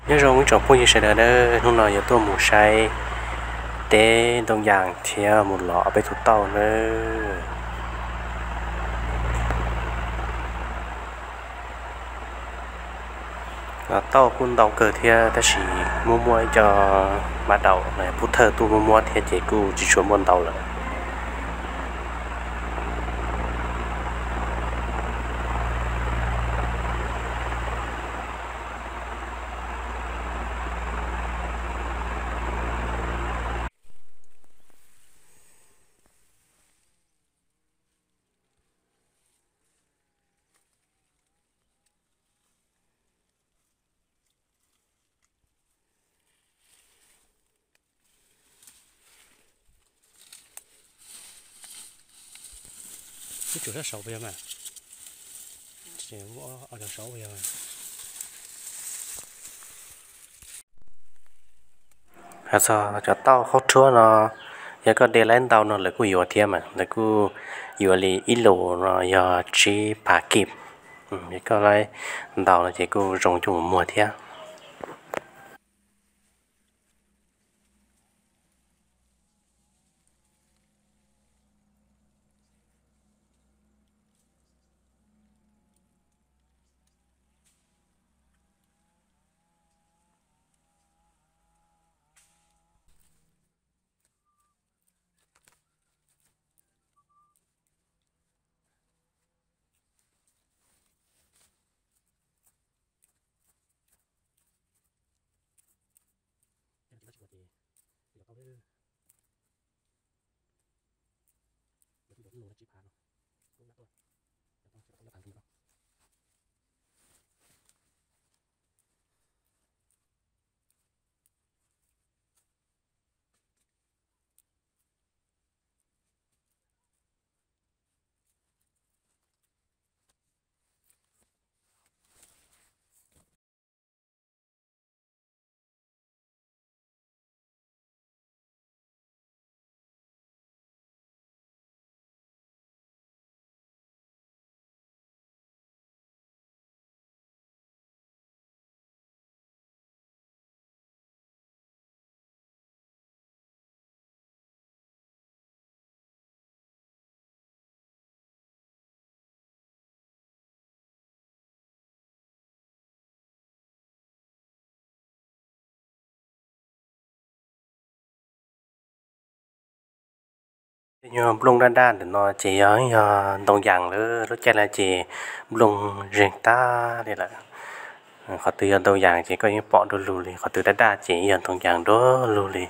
Nyob zoo ib tsoom phooj ywg sawv daws nawb, hnub no yuav tuaj mus saib teb ntoo yas thiab mus lov peb tus tauj nawb. Lov tauj kuj ntau kawg thiab tab sis muaj muaj ib co mab daum pub thawj tuaj muab muab thiab ces kuj tsis tshua muaj ntau lawm. Ib tsuas sab saud puas yog mas? Ib tsuas sab saud puas yog? Hais txog cov tauj khaub rhuab no, yog koj de laib ntau no lawv kuj yuav thiab mas, lawv kuj yuav li ib lus no yog tsib phav kib. Yog koj laib ntau no ces kuj zoo coj mus muag thiab. Tej nyuag nplooj daj daj ntawm no ces yog, yog ntoo yas lawm, lub caij no ces nplooj zeeg tag li lawm. Qhov twg yog ntoo yas ces koj yeej pom du lug li, qhov twg daj daj ces yog ntoo yas du lug li.